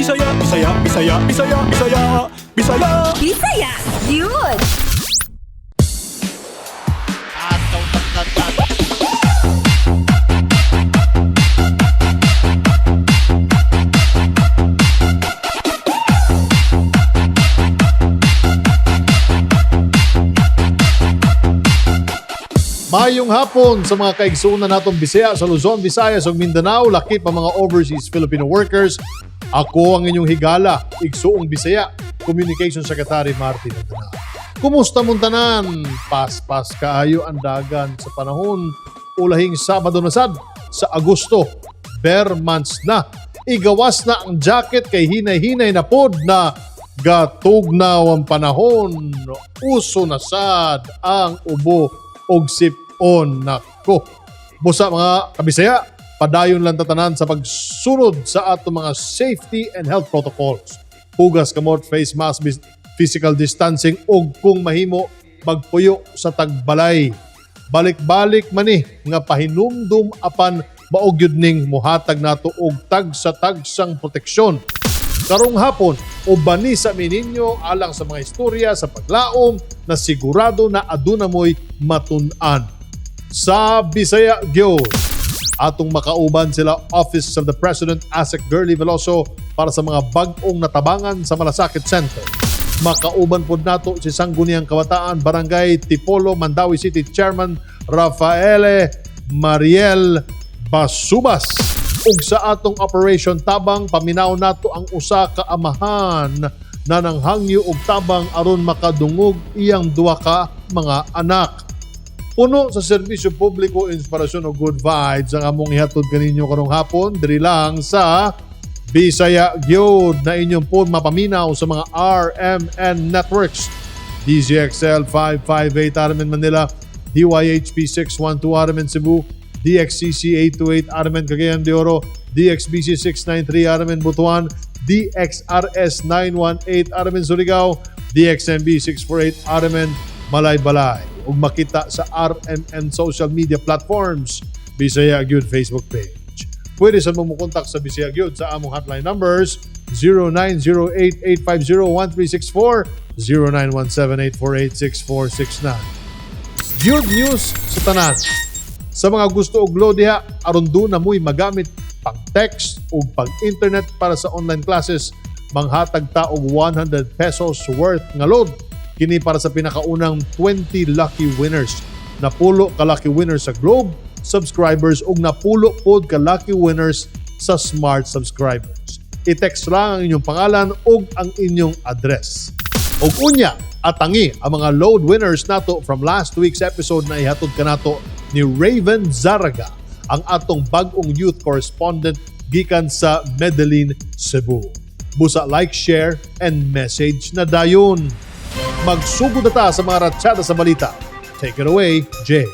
Bisaya, Bisaya, Bisaya, Bisaya, Bisaya, Bisaya. Bisaya, gyud! Mayong hapon sa mga kaigsuonan natong Bisaya sa Luzon, Visayas ug Mindanao, lakip ang mga overseas Filipino workers. Ako ang inyong higala, Igsuong Bisaya, Communication Secretary Martin Andanar. Kumusta mong tanan? Paspas kaayo ang dagan sa panahon. Ulahing Sabado na sad sa Agosto. Ber months na. Igawas na ang jacket kay hinay-hinay na pod na gatugnaw ang panahon. Uso na sad ang ubo og sipon, nako. Busa, mga kabisaya, padayon lang tatanan sa pagsunod sa ato mga safety and health protocols. Hugas kamot, face mask, physical distancing ug kung mahimo magpuyo sa tagbalay. Balik-balik mani nga pahinumdum apan mao gyud ning muhatag nato og tag sa tagsang proteksyon. Karong hapon, ubani sa mininyo alang sa mga istorya sa paglaom na sigurado na aduna mo'y matun-an. Sa Bisaya Gyud, atong makauban sila Office of the President Asec Girlie Veloso para sa mga bag-ong natabangan sa Malasakit Center. Makauban pod nato si Sangguniang Kabataan Barangay Tipolo, Mandaue City Chairman Rafaele Mariel Basubas. Ug sa atong Operation Tabang, paminaw nato ang usa ka amahan na nanghangyo og tabang aron makadungog iyang duha ka mga anak. Puno sa serbisyo publiko, inspirasyon o good vibes ang among ihatod kaninyo karong hapon diri lang sa Bisaya Gyud na inyong po mapaminaw sa mga RMN networks. DZXL 558 RMN Manila, DYHP 612 RMN Cebu, DXCC 828 RMN Cagayan de Oro, DXBC 693 RMN Butuan, DXRS 918 RMN Surigao, DXMB 648 RMN Malaybalay. Ug makita sa RMN social media platforms, Bisaya Gyud Facebook page. Pwede sa mo kontak sa Bisaya Gyud sa among hotline numbers 0908-850-1364, 0917-848-6469. Good news sa tanan. Sa mga gusto og load diha, aron duna mo'y magamit pang text ug pang internet para sa online classes, manghatag ta og ₱100 worth nga load. Kini para sa pinakaunang 20 lucky winners. Napulo ka lucky winners sa Globe subscribers ug napulo pod ka lucky winners sa Smart subscribers. I-text lang ang inyong pangalan ug ang inyong address. Ug unya, atangi ang mga load winners nato from last week's episode na ihatod kanato ni Raven Zaraga, ang atong bag-ong youth correspondent gikan sa Medellin, Cebu. Busa like, share, and message na dayon. Magsugod na ta sa mga ratsada sa balita. Take it away, Jay.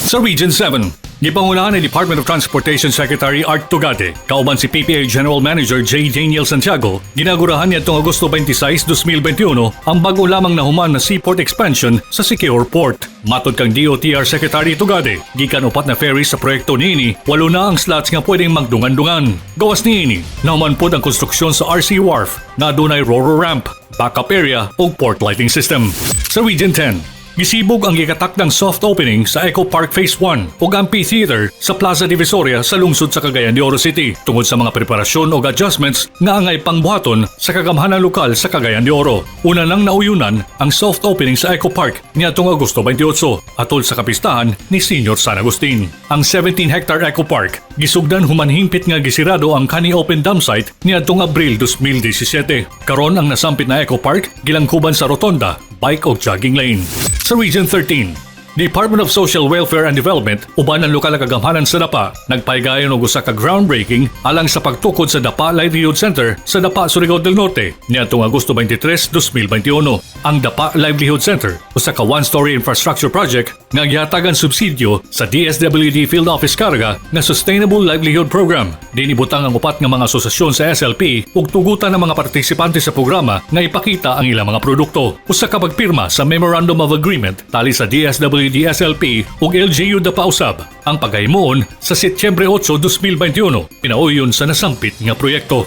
Sa Region 7, gipangunahan ni Department of Transportation Secretary Art Tugade, kauban si PPA General Manager J. Daniel Santiago, ginaugurahan niadtong Agosto 26, 2021 ang bago lamang nahuman na seaport expansion sa Siquijor Port. Matod kang DOTR Secretary Tugade, gikan upat na ferry sa proyekto niini, walo na ang slots nga pwedeng magdungan-dungan. Gawas niini, nahuman pod ang konstruksyon sa RC Wharf nga adunay roro ramp, backup area ug port lighting system. Sa Region 10, gisibog ang gikatakdang soft opening sa Eco Park Phase 1 ug Amphitheater sa Plaza Divisoria sa lungsod sa Cagayan de Oro City tungod sa mga preparasyon ug adjustments nga angay pangbuhaton sa kagamhanan lokal sa Cagayan de Oro. Una nang nauyunan ang soft opening sa Eco Park niadtong Agosto 28 atol sa kapistahan ni Senior San Agustin. Ang 17-hectare Eco Park gisugdan human hingpit nga gisirado ang Cani Open Dam Site niadtong Abril 2017. Karon, ang nasampit na Eco Park gilangkuban sa rotonda, bike o jogging lane. Sa Region 13, Department of Social Welfare and Development uban ang lokal na kagamhanan sa Dapa nagpahigayon og usa ka groundbreaking alang sa pagtukod sa Dapa Livelihood Center sa Dapa, Surigao del Norte niadtong Agosto 23, 2021. Ang Dapa Livelihood Center usa ka one-story infrastructure project nga gihatagan subsidyo sa DSWD Field Office Caraga nga Sustainable Livelihood Program. Dinhi ibutang ang upat nga mga asosasyon sa SLP ug tugutan ang mga partisipante sa programa nga ipakita ang ilang mga produkto. Usa ka pagpirma sa Memorandum of Agreement tali sa DSWD SLP ug LGU Dapa usab ang paghahimuon sa Setyembre 8, 2021 pinauyon sa nasampit nga proyekto.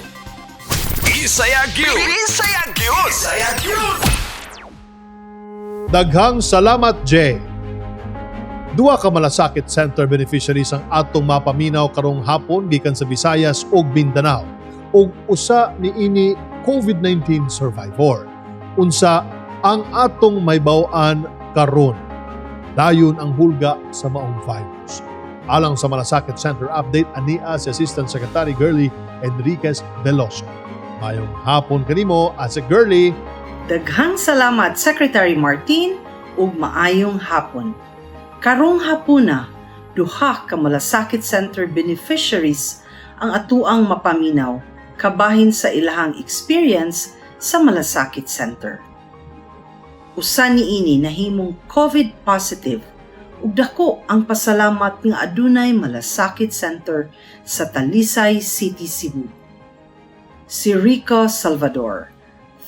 Bisaya gyud. Bisaya gyud. Bisaya gyud. Daghang salamat, Jay. Duha ka Malasakit Center beneficiaries ang atong mapaminaw karong hapon gikan sa Visayas ug Mindanao ug usa niini COVID-19 survivor. Unsa ang atong mahibaw-an karon? Dayon ang hulga sa maong virus. Alang sa Malasakit Center update, ania si Assistant Secretary Girlie Enriquez Veloso. Mayong hapon kanimo, Asec Girlie. Daghang salamat, Secretary Martin, ug maayong hapon. Karong hapuna, duha ka Malasakit Center beneficiaries ang atuang mapaminaw kabahin sa ilahang experience sa Malasakit Center. Usa niini nahimong COVID positive ug dako ang pasalamat nga adunay Malasakit Center sa Talisay City, Cebu. Si Rico Salvador,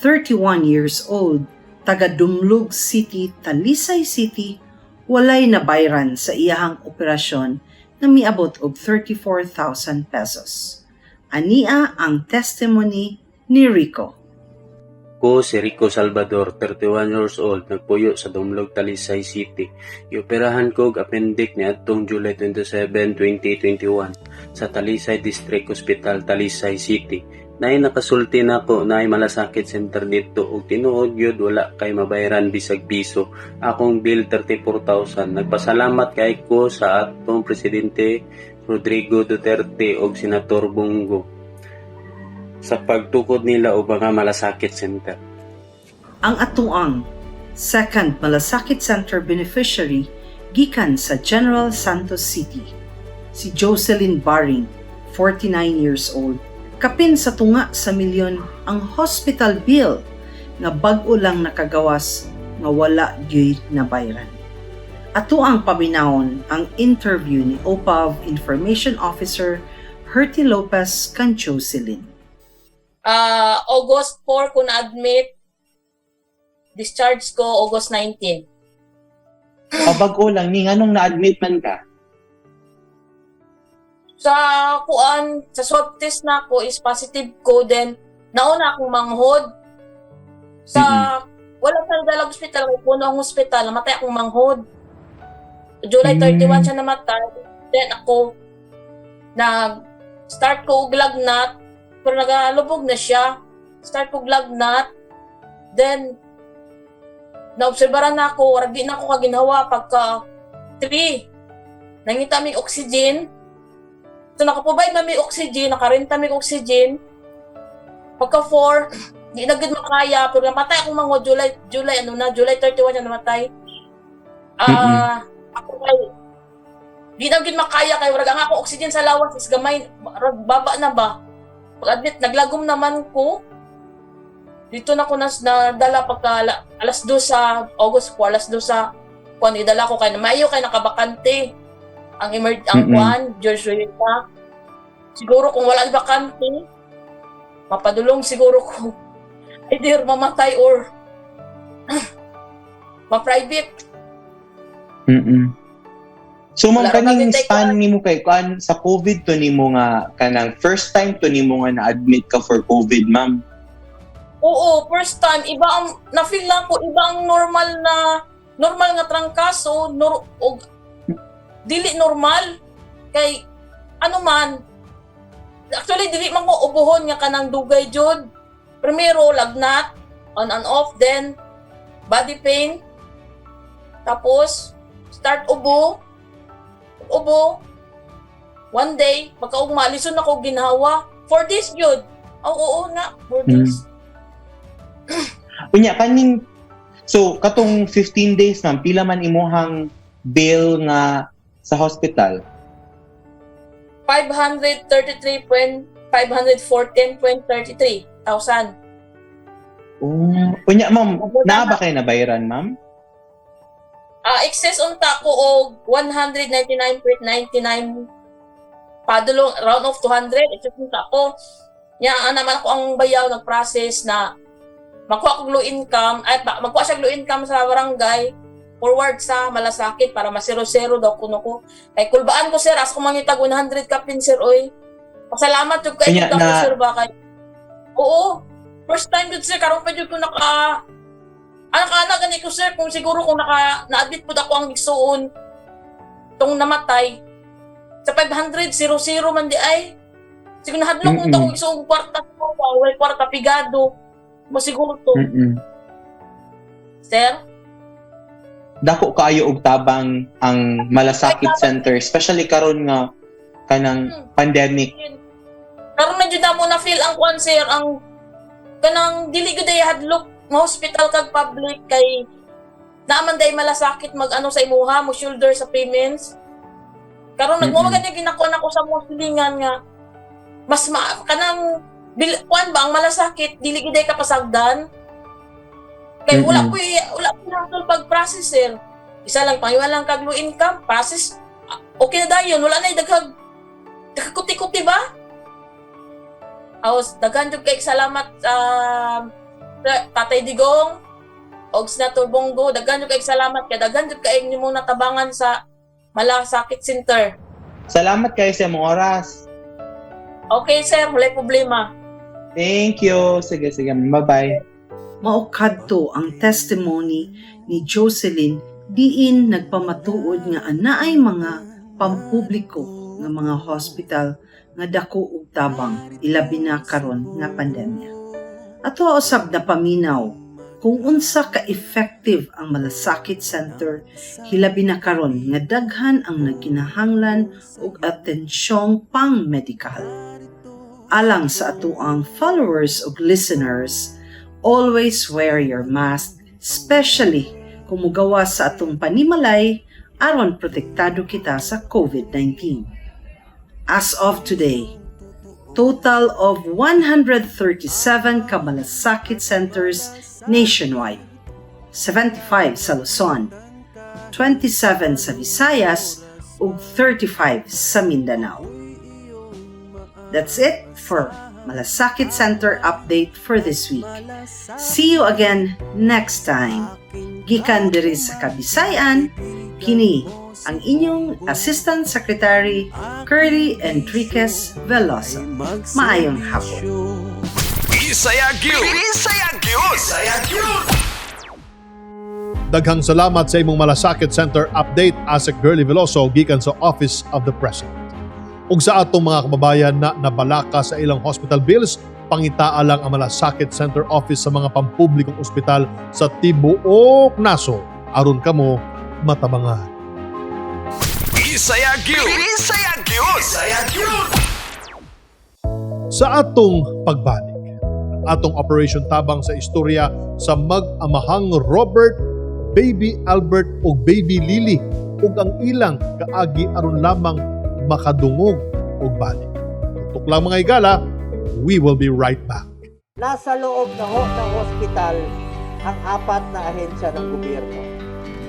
31 years old, taga Dumlog City, Talisay City, walay nabayran sa iyahang operasyon na miabot og 34,000 pesos. Ania ang testimony ni Rico. Ko si Rico Salvador, 31 years old, nagpuyo sa Dumlog, Talisay City. Gioperahan ko og appendix niadtong July 27, 2021 sa Talisay District Hospital, Talisay City. Naay nakasulti nako naay Malasakit Center didto ug tinuod gyud wala kay mabayaran bisag piso. Akong bill 34,000. Nagpasalamat kay ko sa atong presidente Rodrigo Duterte ug Senator Bong Go sa pagtukod nila og mga Malasakit Center. Ang atuang second Malasakit Center beneficiary gikan sa General Santos City. Si Jocelyn Baring, 49 years old. Kapin sa tunga sa milyon ang hospital bill nga bag-o lang nakagawas nga wala gyud nabayran. Ato ang paminawon ang interview ni OPAV Information Officer Herty Lopez kan Jocelyn. August 4 ko na-admit. Discharge ko August 19. O bag-o lang ni, nganong na-admit man ka? Sa kuan, sa swab test na ako is positive ko, then nauna akong manghod. Sa wala sa dalag hospital, kay puno ang hospital, namatay akong manghod. July 31 siya namatay. Then ako nag start ko og lagnat pero nagalubog na siya. Start ko og lagnat. Then naobserbaran na ako, warag di na ako kaginhawa pagka 3. Nangita mi oxygen. So nakaprovide na may oxygen, nakarenta mi oxygen. Pagka 4, di na gud makaya pero namatay akong mga July July ano na July 31 siya namatay. Ako kay di na gud makaya kay warag ang ako oxygen sa lawas is gamay, rag baba na ba. Pag admit, naglagom naman ko. Dito na ko nas nadala pagka alas 2 sa August 4, alas 2 sa kuan, idala ko kay maayo kay nakabakante ang ang kuan George Rita. Siguro kung wala ang bakante, mapadulong siguro ko, either mamatay or ma-private. So ma'am, Wala ra kaning kami take span nimo kay kuan sa COVID to nimo nga kanang first time to nimo nga na-admit ka for COVID, ma'am? Oo, first time, iba ang na-feel lang ko, iba ang normal na normal nga trangkaso nor, og dili normal kay ano man, actually dili man ko ubuhon nga kanang dugay jud. Primero lagnat, on and off, then body pain, tapos start ubo ubo one day, pagkaugma lison ako ginhawa. 4 days jud. Oo, oo na, 4 days. Unya kaning, so katong 15 days, ma'am, pila man imuhang bill nga sa hospital? 533.514.33 thousand. Oh. Unya ma'am, naa ba kay nabayaran, ma'am? Excess unta ko og 199.99 padulong, round off 200 excess unta ko. Nya ana man ako ang bayaw nag-process na makuha kog low income ay makuha siya low income sa barangay, forward sa Malasakit para ma 0-0 daw kuno ko. Kay kulbaan ko, sir, as ko mangitag 100 kapin, sir, oy. Pasalamat jud kay Kanya ko, sir, ba kay. Oo. First time jud, sir, karon pa jud ko naka anak-anak gani ko, sir, kung siguro kung naka na-admit pud ako ang igsuon tong namatay sa 500 00 man di ay. Siguro nahadlok kung akong igsuon kwarta ko, wala kwarta pigado. Mo siguro to. Sir, Dako kaayo og tabang ang Malasakit Center, especially karon nga kanang pandemic. Karon na jud namo na feel ang kwan, sir, ang kanang dili gyud ay hadlok nga hospital kag public kay naaman day malasakit mag ano sa imuha mo shoulder sa payments. Karon nagmo mm ginakuan ako sa mga silingan nga mas ma, kanang bil, kuan ba ang malasakit dili gyud ay kapasagdan kay wala ko hassle pag process, sir. Isa lang pangiwan lang kag low income process, ah, okay na dayon, wala na daghag kuti-kuti ba. Aos, daghan jud kay salamat Tatay Digong og Senator Bong Go, daghan jud kay salamat kay daghan jud kay nimo natabangan sa Malasakit Center. Salamat kayo sa imong oras. Okay, sir, walay problema. Thank you. Sige, sige. Bye-bye. Mao kadto ang testimony ni Jocelyn diin nagpamatuod nga anaay mga pampubliko nga mga hospital nga dako og tabang, ilabi na karon nga pandemya. Ato usab na paminaw kung unsa ka effective ang Malasakit Center, hilabi na karon nga daghan ang nagkinahanglan og atensyong pang-medikal. Alang sa atoang followers ug listeners, always wear your mask, especially kung mugawas sa atong panimalay aron protektado kita sa COVID-19. As of today, total of 137 ka malasakit centers nationwide, 75 sa Luzon, 27 sa Visayas, ug 35 sa Mindanao. That's it for Malasakit Center update for this week. See you again next time. Gikan diri sa Kabisayan, kini ang inyong Assistant Secretary Curly Enriquez Veloso. Maayong hapon. Bisaya gyud. Bisaya gyud. Bisaya gyud. Daghang salamat sa imong Malasakit Center update, Asec Girlie Veloso, gikan sa Office of the President. Ug sa atong mga kababayan na nabalaka sa ilang hospital bills, pangitaa lang ang Malasakit Center office sa mga pampublikong ospital sa tibuok nasod aron kamo matabangan. Bisaya gyud. Bisaya gyud. Bisaya gyud. Sa atong pagbalik, ang atong Operation Tabang sa istorya sa mag-amahang Robert, Baby Albert ug Baby Lily ug ang ilang kaagi aron lamang makadungog og balik. Tutok lang, mga higala, we will be right back. Nasa loob na ho ng hospital ang apat na ahensya ng gobyerno: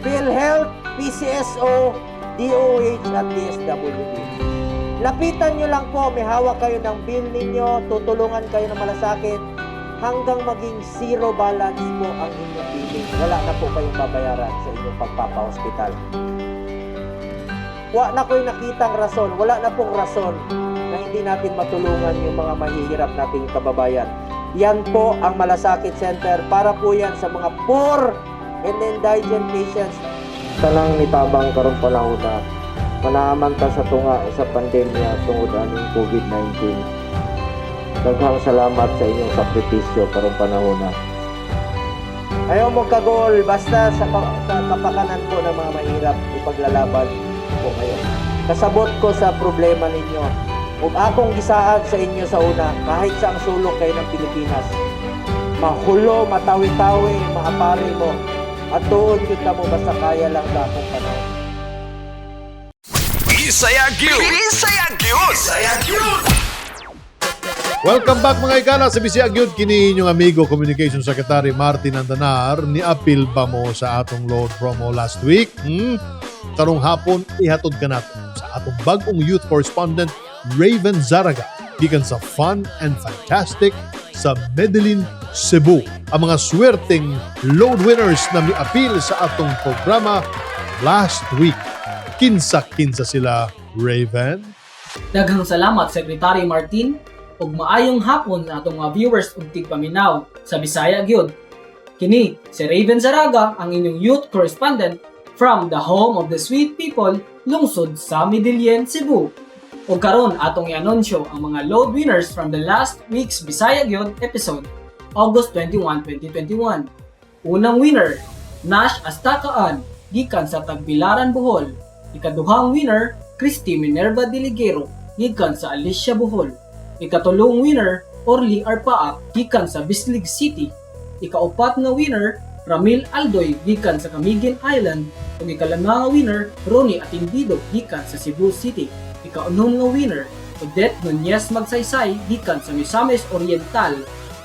PhilHealth, PCSO, DOH at DSWD. Lapitan nyo lang po, may hawak kayo ng bill ninyo, tutulungan kayo ng malasakit hanggang maging zero balance po ang inyong billing. Wala na po kayong babayaran sa inyong pagpapa-hospital. Wa na ko'y nakitang rason, wala na pong rason na hindi natin matulungan yung mga mahihirap nating kababayan. Yan po ang Malasakit Center, para po yan sa mga poor and indigent patients. Tanang nitabang karong panahona, manaaman ta sa tunga sa pandemya tungod aning COVID-19. Daghang salamat sa inyong sakripisyo karong panahona. Ayaw mo kagol, basta sa kapakanan po ng mga mahirap, ipaglalaban po kayo. Kasabot ko sa problema ninyo. Ug akong gisaad sa inyo sa una, kahit sa ang sulok kayo ng Pilipinas, mahulo, matawi-tawi, maapari mo, at tuon gyud mo basta kaya lang sa akong panahon. Bisaya gyud. Bisaya gyud. Bisaya gyud. Welcome back, mga higala, sa Bisaya Gyud. Kini inyong amigo, Communication Secretary Martin Andanar. Ni-apil ba mo sa atong load promo last week? Hmm? Karong hapon, ihatod ka nato sa atong bagong youth correspondent Raven Zaraga gikan sa Fun and Fantastic sa Medellin, Cebu. Ang mga swerteng load winners na mi-apil sa atong programa last week. Kinsa-kinsa sila, Raven? Daghang salamat, Secretary Martin. Ug maayong hapon sa atong mga viewers ug tigpaminaw sa Bisaya gyud. Kini si Raven Zaraga, ang inyong youth correspondent from the home of the sweet people, lungsod sa Medellin, Cebu. Ug karon atong i-anunsyo ang mga load winners from the last week's Bisaya gyud episode, August 21, 2021. Unang winner, Nash Astakaan, gikan sa Tagbilaran, Bohol. Ikaduhang winner, Christy Minerva Diligero, gikan sa Alicia, Bohol. Ikatulong winner, Orly Arpaak, gikan sa Bislig City. Ikaupat nga winner, Ramil Aldoy, gikan sa Camiguin Island. Ug ikalima nga winner, Ronnie Atindido, gikan sa Cebu City. Ikaunom nga winner, Odette Nunez Magsaysay, gikan sa Misamis Oriental.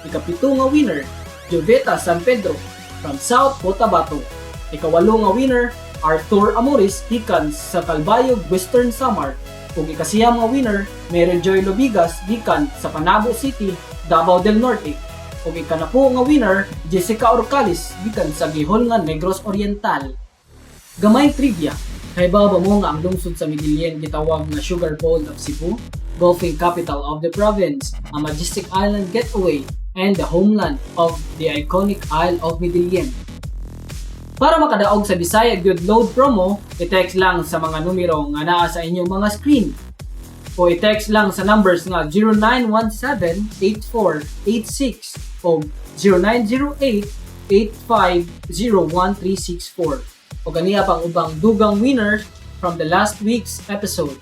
Ikapito nga winner, Joveta San Pedro from South Cotabato. Ikawalo nga winner, Arthur Amores, gikan sa Calbayog, Western Samar. Ug ikasiyam nga winner, Mary Joy Lobigas, gikan sa Panabo City, Davao del Norte. Ug ikanapo nga winner, Jessica Orcalis, gikan sa Guihulngan, Negros Oriental. Gamay trivia. Kahibaw ba mo nga ang lungsod sa Medellin gitawag nga Sugar Bowl of Cebu, golfing capital of the province, a majestic island getaway, and the homeland of the iconic Isle of Medellin? Para makadaog sa Bisaya Good Load promo, i-text lang sa mga numero nga naa sa inyong mga screen. O i-text lang sa numbers nga 0917-8486 o 0908-8501-364. O ganiya pang ubang dugang winners from the last week's episode.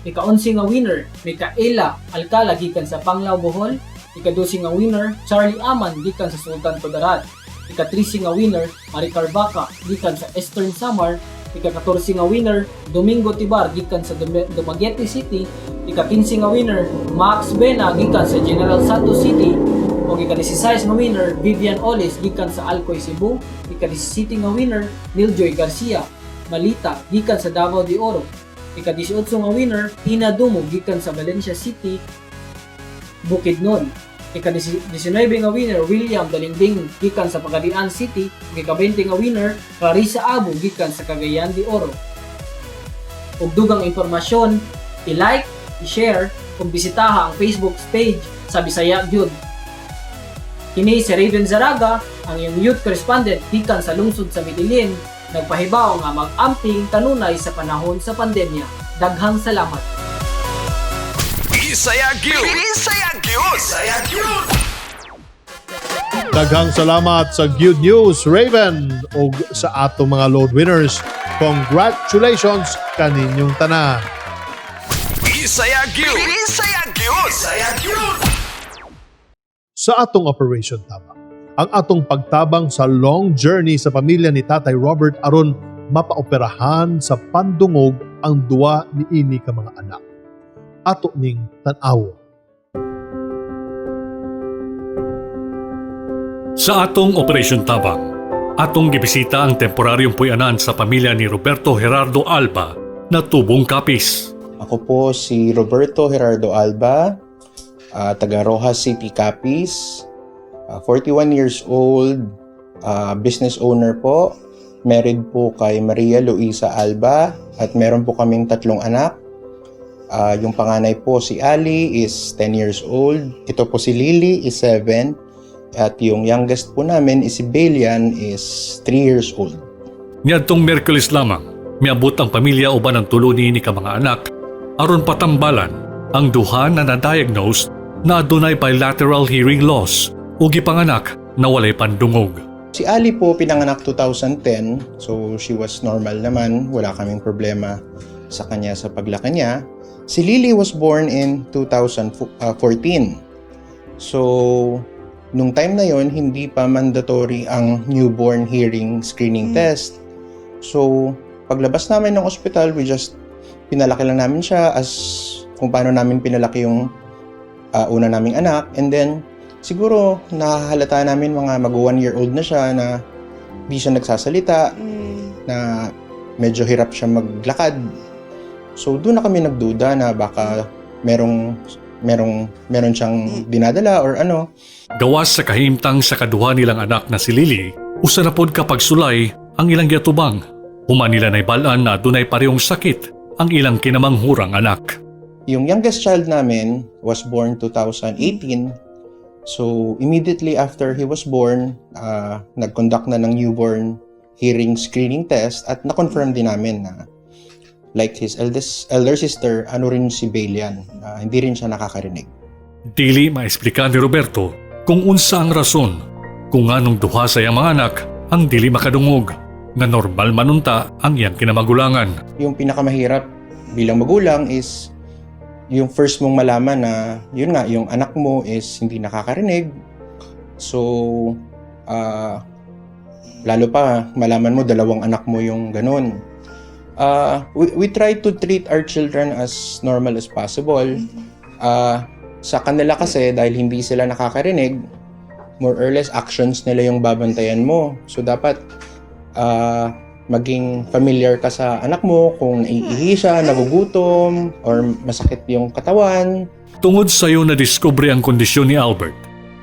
Ika-11 nga winner, Micaela Alcala, gikan sa Panglao, Bohol. Ika-12 nga winner, Charlie Aman, gikan sa Sultan Kudarat. Ika-13 nga winner, Maricar Vaca, gikan sa Eastern Samar. Ika-14 nga winner, Domingo Tibar, gikan sa Dumaguete City. Ika-15 nga winner, Max Bena, gikan sa General Santos City. Ug ika-16 nga winner, Vivian Olis, gikan sa Alcoy, Cebu. Ika-17 nga winner, Neil Joy Garcia Malita, gikan sa Davao de Oro. Ika-18 nga winner, Ina Dumo, gikan sa Valencia City, Bukidnon. Ika-19 nga winner, William Dalingding, gikan sa Pagadian City. Ug ika-20 nga winner, Clarissa Abu, gikan sa Cagayan de Oro. Ug dugang impormasyon, i-like, i-share, ug bisitaha ang Facebook page sa Bisaya Gyud. Kini si Raven Zaraga, ang iyong youth correspondent gikan sa lungsod sa Medellin, nagpahibaw nga mag-amping kanunay sa panahon sa pandemya. Daghang salamat. Bisaya gyud. Bisaya gyud. Bisaya gyud. Daghang salamat sa good news, Raven, ug sa atong mga load winners. Congratulations kaninyong tanan. Bisaya gyud. Bisaya gyud. Bisaya gyud. Sa atong Operation Tabang, ang atong pagtabang sa long journey sa pamilya ni Tatay Robert aron mapaoperahan sa pandungog ang duwa niini ka mga anak. Ato ning tan-awon. Sa atong Operation Tabang, atong gibisita ang temporaryong puyanan sa pamilya ni Roberto Gerardo Alba na tubong Capiz. Ako po si Roberto Gerardo Alba, taga Roxas City, Capiz, 41 years old, business owner po. Married po kay Maria Luisa Alba at meron po kaming tatlong anak. Yung panganay po si Ali is 10 years old. Ito po si Lily is 7. At yung youngest po namin is si Belian is 3 years old. Niadtong Miyerkules lamang, miabot ang pamilya uban ang tulo niini ka mga anak aron patambalan ang duha na na-diagnose na adunay bilateral hearing loss o gipanganak na walay pandungog. Si Ali po pinanganak 2010, so she was normal naman, wala kaming problema sa kanya sa paglaki niya. Si Lily was born in 2014. So, nung time na yon hindi pa mandatory ang newborn hearing screening test. So, paglabas namin ng ospital, we just pinalaki lang namin siya as kung paano namin pinalaki yung una naming anak. And then, siguro nahahalata namin mga mag 1 year old na siya na di siya nagsasalita, na medyo hirap siya maglakad. So doon na kami nagduda na baka merong merong meron siyang dinadala or ano. Gawas sa kahimtang sa kaduha nilang anak na si Lily, usa na pod ka pagsulay ang ilang giatubang. Human nila naibal-an na adunay parehong sakit ang ilang kinamanghurang anak. Yung youngest child namin was born 2018. So, immediately after he was born, nag-conduct na ng newborn hearing screening test at na-confirm din namin na like his elder sister, ano rin si Balian, hindi rin siya nakakarinig. Dili maesplika ni Roberto kung unsa ang rason kung nganong duha sa iyang mga anak ang dili makadungog nga normal manunta ang iyang kinamagulangan. Yung pinakamahirap bilang magulang is yung first mong malaman na yun nga, yung anak mo is hindi nakakarinig. So, lalo pa malaman mo dalawang anak mo yung ganun. We try to treat our children as normal as possible. Sa kanila kasi, dahil hindi sila nakakarinig, more or less actions nila yung babantayan mo. So, dapat maging familiar ka sa anak mo kung naiihi siya, nagugutom, or masakit yung katawan. Tungod sayo na diskubre ang kondisyon ni Albert,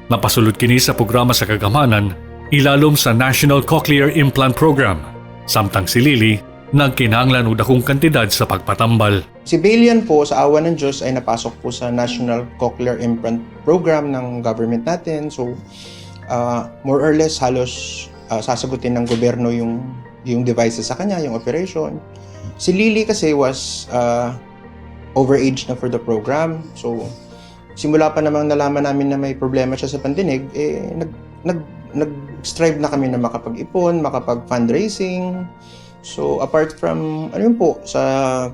napasulod kini sa programa sa kagamhanan ilalom sa National Cochlear Implant Program. Samtang si Lily nagkinahanglan og dakong kantidad sa pagpatambal. Si Balian po, sa awa ng Diyos, ay napasok po sa National Cochlear Implant Program ng government natin. So, more or less, halos sasagutin ng gobyerno yung devices sa kanya, yung operation. Si Lily kasi was overage na for the program. So, simula pa namang nalaman namin na may problema siya sa pandinig, eh, nag-strive na kami na makapag-ipon, makapag-fundraising. So, apart from, ano yun po, sa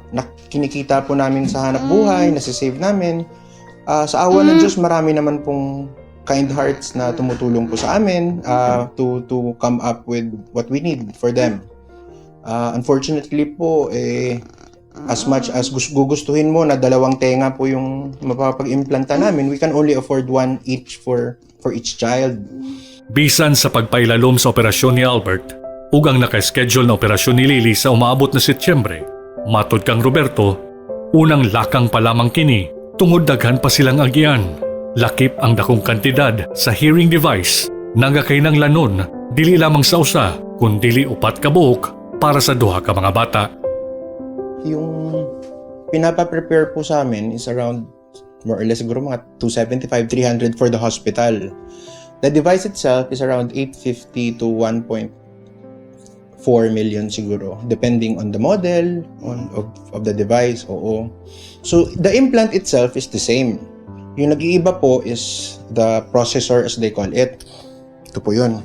kinikita po namin sa hanap buhay, nasi-save namin, sa awa ng Diyos, marami naman pong kind hearts na tumutulong po sa amin to come up with what we need for them. Unfortunately po, eh, as much as gugustuhin mo na dalawang tenga po yung mapapag-implanta namin, we can only afford one each for each child. Bisan sa pagpailalom sa operasyon ni Albert ug ang naka-schedule na operasyon ni Lily sa umaabot na Setyembre, matod kang Roberto, unang lakang pa lamang kini tungod daghan pa silang agian. Lakip ang dakong kantidad sa hearing device nagakinahanglanon dili lamang sa usa kundili upat ka buok para sa duha ka mga bata. Yung pinapa-prepare po sa amin is around more or less siguro mga 275, 300 for the hospital. The device itself is around 850 to 1.4 million siguro, depending on the model of the device. Oo. So the implant itself is the same. Yung nag-iiba po is the processor, as they call it. Ito po yun.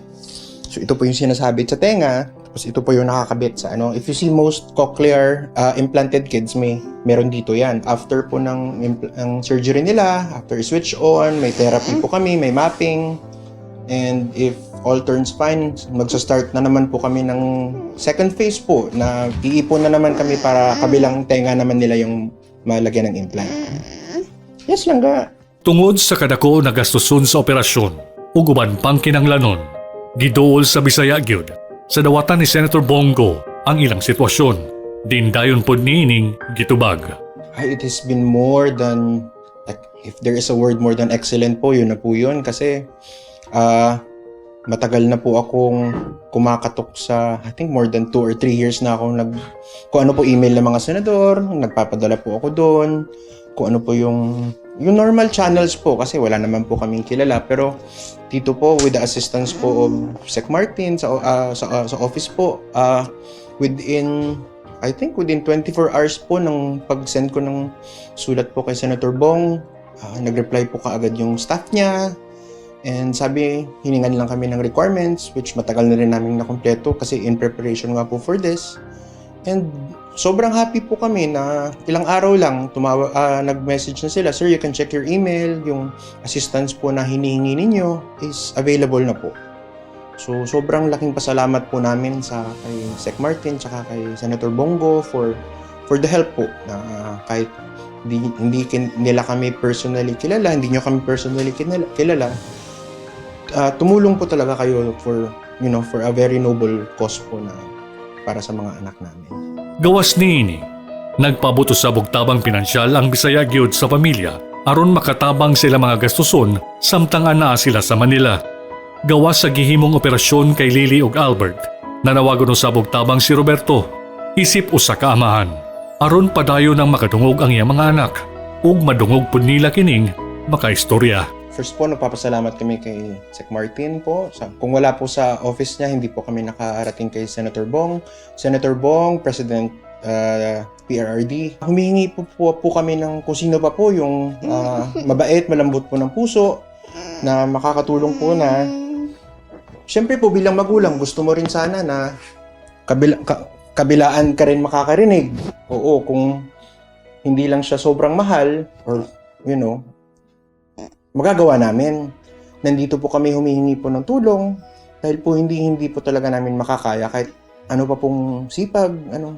So ito po yung sinasabit sa tenga, tapos ito po yung nakakabit sa ano. If you see most cochlear implanted kids, may meron dito yan. After po ng surgery nila, after switch on, may therapy po kami, may mapping. And if all turns fine, magsa-start na naman po kami ng second phase po na iipon na naman kami para kabilang tenga naman nila yung malagyan ng implant. Yes lang ga. Tungod sa kadako na gastuson sa operasyon ug uban pang kinanglanon, giduol sa Bisaya gyud sa dawatan ni Senator Bong Go ang ilang sitwasyon. Din dayon pod niining gitubag. Ay, it has been more than, like, if there is a word more than excellent po, yun na po yun. Kasi, matagal na po akong kumakatok sa, I think more than 2 or 3 years na akong kung ano po email ng mga senador, nagpapadala po ako doon, kung ano po yung normal channels po kasi wala naman po kaming kilala. Pero dito po, with the assistance po of Sec Martin sa office po, within I think within 24 hours po ng pag-send ko ng sulat po kay Senator Bong, nag-reply po kaagad yung staff niya. And sabi, hiningan lang kami ng requirements, which matagal na rin namin nakompleto kasi in preparation nga po for this. And sobrang happy po kami na ilang araw lang nag-message na sila, "Sir, you can check your email, yung assistance po na hinihingi ninyo is available na po." So, sobrang laking pasalamat po namin sa kay Sec Martin tsaka kay Senator Bong Go for the help po na kahit hindi nila kami personally kilala, hindi nyo kami personally kilala, tumulong po talaga kayo for you know for a very noble cause po na para sa mga anak namin. Gawas niini, nagpabuto sa tabang pinansyal ang Bisaya gyud sa pamilya aron makatabang sila mga gastuson samtang anaa sila sa Manila. Gawas sa gihimong operasyon kay Lily ug Albert, nanawagon usab og tabang si Roberto, isip usa ka amahan, aron padayon ang makadungog ang iyang mga anak. ug madungog pud nila kining makaistorya. First po, nagpapasalamat kami kay Sec Martin po. Kung wala po sa office niya, hindi po kami nakarating kay Senator Bong. Senator Bong, President PRRD. Humihingi po kami ng kung sino pa po yung mabait, malambot po ng puso, na makakatulong po na. Siyempre po, bilang magulang, gusto mo rin sana na kabilaan ka rin makakarinig. Oo, kung hindi lang siya sobrang mahal or magagawa namin. Nandito po kami, humihingi po ng tulong dahil po hindi hindi po talaga namin makakaya kahit ano pa pong sipag, ano.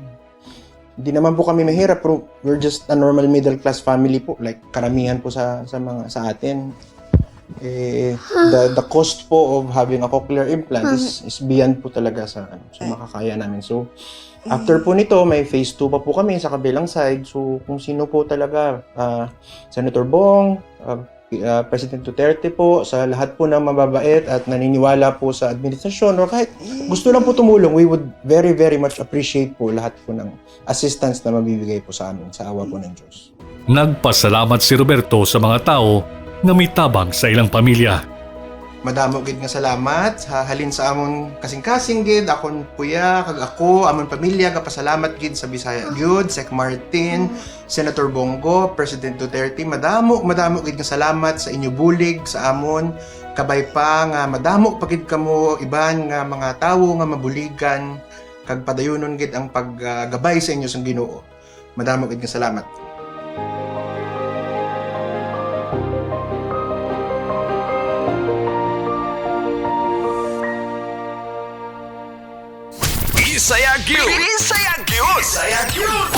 Hindi naman po kami mahirap, pero we're just a normal middle class family po, like karamihan po sa mga sa atin. Eh, the cost po of having a cochlear implant is beyond po talaga sa ano, sa makakaya namin. So, after po nito, may phase 2 pa po kami sa kabilang side. So, kung sino po talaga, Senator Bong, President Duterte po, sa lahat po ng mababait at naniniwala po sa administrasyon or kahit gusto lang po tumulong, we would very, very much appreciate po lahat po ng assistance na mabibigay po sa amin, sa awa po ng Diyos. Nagpasalamat si Roberto sa mga tao nga mitabang sa ilang pamilya. Madamo gid nga salamat sa halin sa amon kasing-kasing gid, akon puya kag ako, amon pamilya, gapasalamat gid sa Bisaya gyud, Sec Martin, Senator Bong Go, President Duterte. Madamo, madamo gid nga salamat sa inyo bulig sa amon. Kabay pa nga madamo pa gid kamo iban nga mga tawo nga mabuligan kag padayunon gid ang paggabay sa inyo sang Ginoo. Madamo gid nga salamat. Bisaya gyud. Bisaya gyud. Bisaya gyud.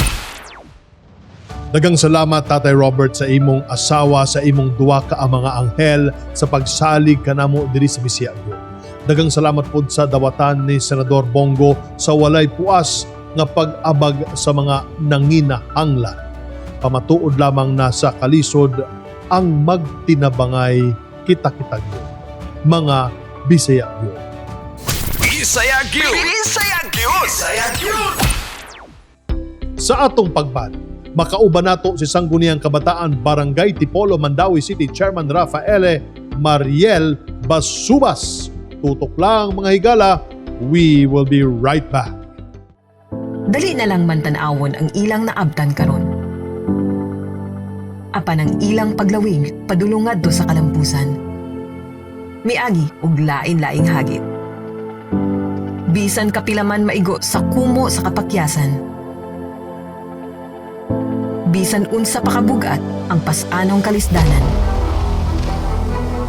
Daghang salamat, Tatay Robert, sa imong asawa, sa imong duwa ka ang mga anghel sa pagsalig kanamo diri sa Bisaya gyud. Daghang salamat pod sa dawatan ni Senador Bong Go sa walay puas nga pag-abag sa mga nanginahanglan. Pamatuod lamang na sa kalisod ang magtinabangay, kita-kita gyud. Mga Bisaya gyud. Bisaya gyud. Bisaya gyud. Bisaya gyud. Sa atong pagbalik, makauban nato si Sangguniang Kabataan Barangay Tipolo, Mandaue City Chairman Rafaele Mariel Basubas. Tutok lang, mga higala, we will be right back. Dali na lang man tan-awon ang ilang naabtan karon. Apan ang ilang paglawig padulong ngadto sa kalampusan. Miagi og lain-laing hagit. Bisan kapila man maigo sa kumo sa kapakyasan. Bisan unsa pa kabugat ang pas-anong kalisdanan.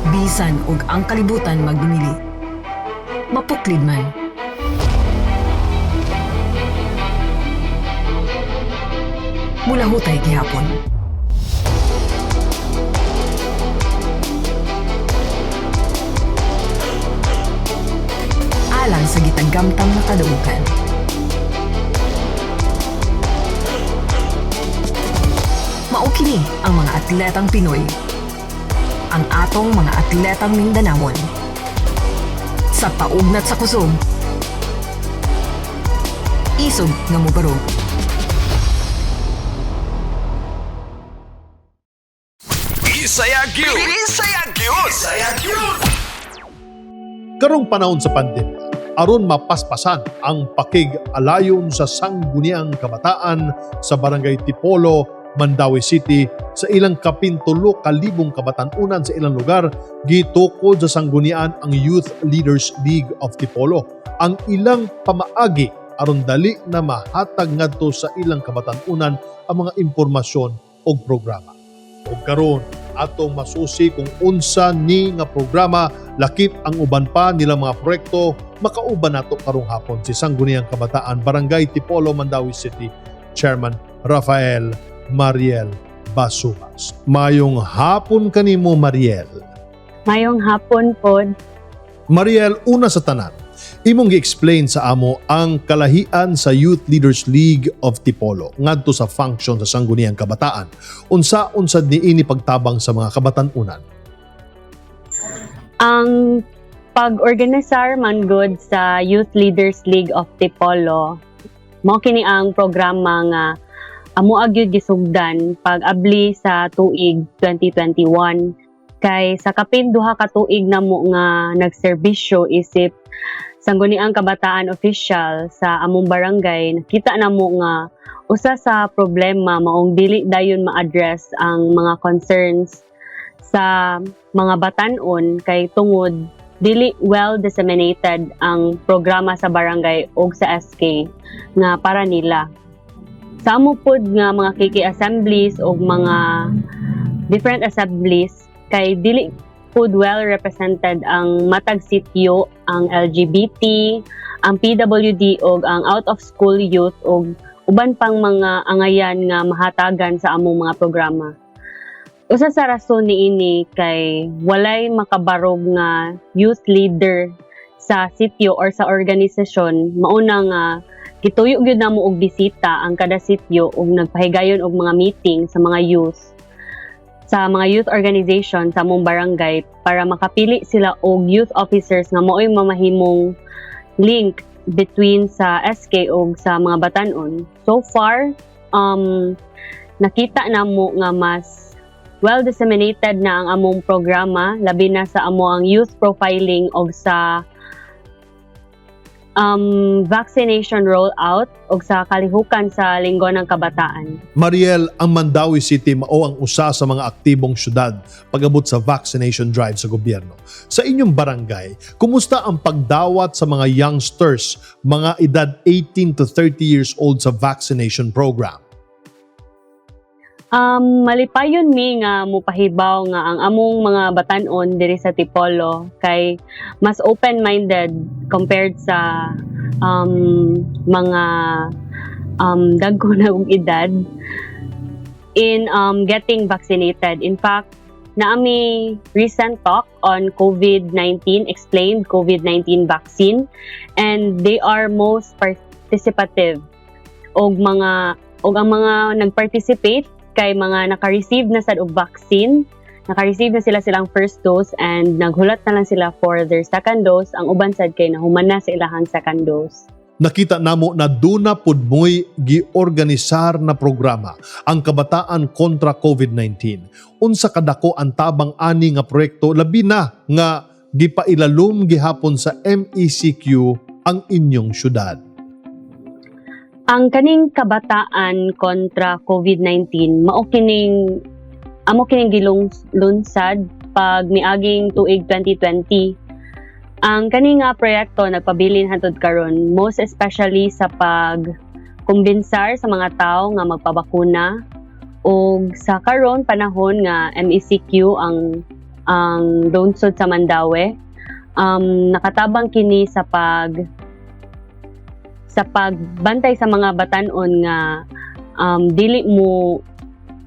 Bisan og ang kalibutan magdumili. Mapuklid man. Mulahutay gihapon. Alang sa gitagamtang na kadaugan. Mao kini ang mga atletang Pinoy. Ang atong mga atletang Mindanawon. Sa paugnat sa kusog, isog nga mobarog. Bisaya gyud. Bisaya gyud. Bisaya gyud. Karong panahon sa pandemya, aron mapaspasan ang pakig-alayon sa Sangguniang Kabataan sa Barangay Tipolo, Mandaue City sa ilang 17,000 kabatan-unan sa ilang lugar, gitukod sa sanggunian ang Youth Leaders League of Tipolo. Ang ilang pamaagi aron dali na mahatag ngadto sa ilang kabatan-unan ang mga impormasyon o programa. Ug karon atong masusi kung unsa ni nga programa, lakip ang uban pa nilang mga proyekto. Makauban nato karong hapon si Sangguniang Kabataan Barangay Tipolo, Mandaue City Chairman Rafael Mariel Basumas. Mayong hapon kanimo, Mariel. Mayong hapon pod. Mariel, una sa tanan, imong gi-explain sa amo ang kalahian sa Youth Leaders League of Tipolo ngadto sa function sa Sangguniang Kabataan. Unsa unsad niini pagtabang sa mga kabatan-unan? Ang pag-organisar man gud sa Youth Leaders League of Tipolo, mao kini ang programa nga amo gyud gisugdan pag-abli sa tuig 2021, kay sa kapin 2 ka tuig namo nga nagserbisyo isip Sangguniang Kabataan official sa among barangay, nakita namo nga usa sa problema maong dili dayon ma-address ang mga concerns sa mga batan-on kay tungod dili well disseminated ang programa sa barangay ug sa SK nga para nila. Sa amo pod nga mga KK assemblies ug mga different assemblies kay dili pod well represented ang matag sityo, ang LGBT, ang PWD ug ang out of school youth ug uban pang mga angayan nga mahatagan sa among mga programa. Usa sa rason niini kay walay makabarog nga youth leader sa sityo or sa organisasyon, mauna nga gituyo gyud namo og bisita ang kada sityo ug nagpahigayon og mga meeting sa mga youth organization sa among barangay para makapili sila og youth officers nga mao'y mamahimong link between sa SK ug sa mga batan-on. So far, nakita namo nga mas well disseminated na ang among programa, labi na sa amo ang youth profiling og sa vaccination rollout ug sa kalihukan sa Linggo ng Kabataan. Mariel, ang Mandaue City mao ang usa sa mga aktibong syudad pag-abot sa vaccination drive sa gobyerno. Sa inyong barangay, kumusta ang pagdawat sa mga youngsters, mga edad 18 to 30 years old sa vaccination program? Malipayon mi nga mupahibaw nga ang among mga batan-on diri sa Tipolo kay mas open-minded compared sa mga dagko na og edad in getting vaccinated. In fact, naa mi recent talk on COVID-19, explained COVID-19 vaccine, and they are most participative. Og mga og ang mga nag-participate kay mga naka-receive na sad og vaccine, naka-receive na sila silang first dose and naghulat na lang sila for their second dose. Ang uban sad kay nahuman na sa ilahang second dose. Nakita namo na duna pud mo'y giorganisar na programa ang Kabataan kontra COVID-19. Unsa kadako ang tabang ani nga proyekto, labi na nga gipailalom gihapon sa MECQ ang inyong syudad? Ang kaning Kabataan kontra COVID-19 mao kining amo kining gilung lunsad pag miaging tuig 2020. Ang kani nga proyekto nagpabilin hantod karon, most especially sa pag kumbinsar sa mga tao nga magpabakuna ug sa karon panahon nga MECQ ang lungsod sa Mandaue, nakatabang kini sa pagbantay sa mga batan-on nga dili mo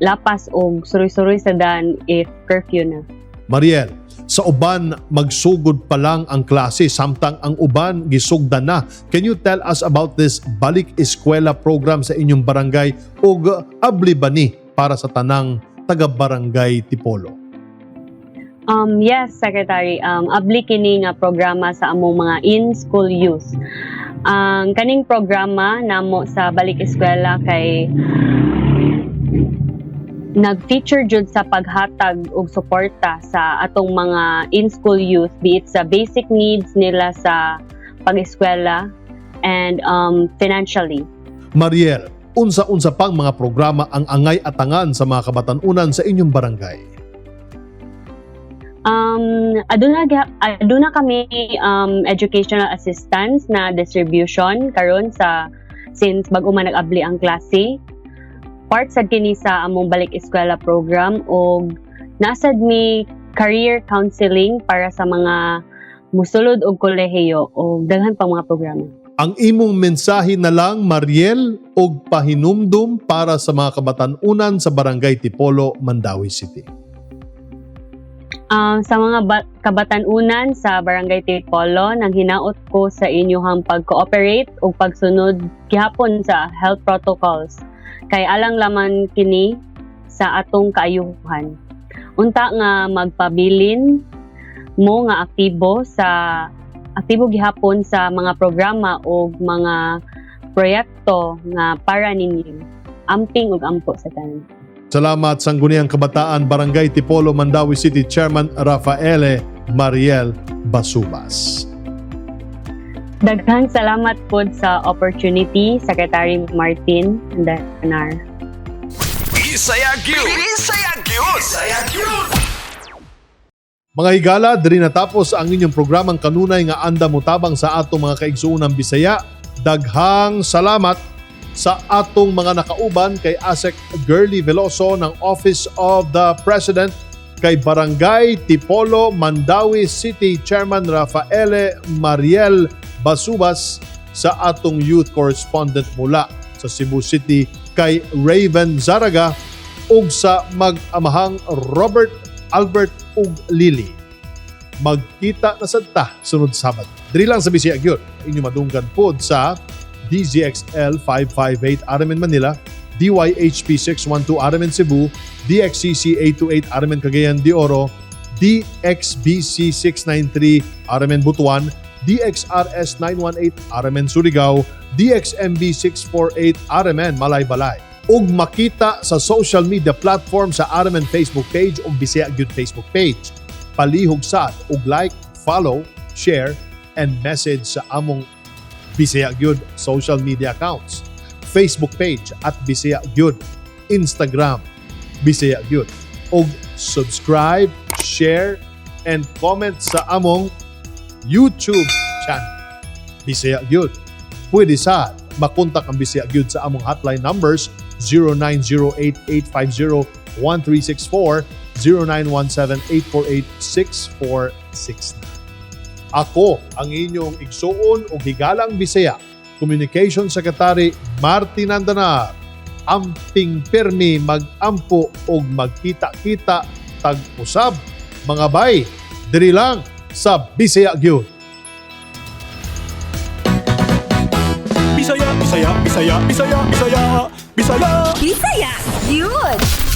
lapas og suroy-suroy sa dan if curfew na. Mariel, sa uban magsugod pa lang ang klase samtang ang uban gisugdan na. Can you tell us about this Balik Eskwela program sa inyong barangay ug abli ba ni para sa tanang taga-barangay Tipolo? Yes, Secretary. Abli kini nga programa sa among mga in-school youth. Ang kaning programa namo sa Balik Eskwela kay nag-feature jud sa paghatag og suporta sa atong mga in-school youth, be it sa basic needs nila sa pag-eskwela and financially. Mariel, unsa-unsa pang mga programa ang angay atangan sa mga kabatanunan sa inyong barangay? Aduna kami educational assistance na distribution karon sa since bag-o man nag-abli ang klase. Part sad kini sa among Balik Eskwela program og naa sad mi career counseling para sa mga musulod og kolehiyo og daghan pang mga programa. Ang imong mensahe na lang, Mariel, og pahinumdum para sa mga kabatanunan sa Barangay Tipolo, Mandaue City. Sa mga kabatanunan sa Barangay Tipolo, nang hinaot ko sa inyong pag-cooperate ug pagsunod gihapon sa health protocols kay alang laman kini sa atong kaayuhan. Unta nga magpabilin mo nga aktibo gihapon sa mga programa o mga proyekto nga para ninyo. Amping ug ampo sa tanan. Salamat, Sangguniang Kabataan, Barangay Tipolo, Mandaue City Chairman Rafaele Mariel Basubas. Daghang salamat pod sa opportunity, Secretary Martin Andanar. Bisaya gyud. Bisaya gyud. Bisaya gyud. Mga higala, diri natapos ang inyong programang kanunay nga andam motabang sa atong mga kaigsuonang Bisaya. Daghang salamat sa atong mga nakauban, kay Asec Girly Veloso ng Office of the President, kay Barangay Tipolo, Mandaue City Chairman Rafaele Mariel Basubas, sa atong youth correspondent mula sa Cebu City kay Raven Zaraga, ug sa mag-amahang Robert, Albert ug Lily. Magkita na sad ta sunod Sabado. Diri lang sa Bisaya gyud. Inyo madunggan pod sa DZXL 558 RMN Manila, DYHP 612 RMN Cebu, DXCC 828 RMN Cagayan de Oro, DXBC 693 RMN Butuan, DXRS 918 RMN Surigao, DXMB 648 RMN Malaybalay. Ug makita sa social media platform sa RMN Facebook page ug Bisaya gyud Facebook page. Palihog sad ug like, follow, share, and message sa among Bisaya gyud social media accounts. Facebook page @BisayaGyud, Instagram Bisaya gyud. Ug subscribe, share, and comment sa among YouTube channel Bisaya gyud. Pwede sa makontak ang Bisaya gyud sa among hotline numbers 0908-850-1364, 0917-848-6469. Ako ang inyong igsuon o higalang Bisaya, Communication Secretary Martin Andanar. Amping permi, mag-ampo og magkita-kita tag-usab, mga bay, diri lang sa Bisaya gyud. Bisaya, Bisaya, Bisaya, Bisaya, Bisaya, Bisaya. Bisaya, yun!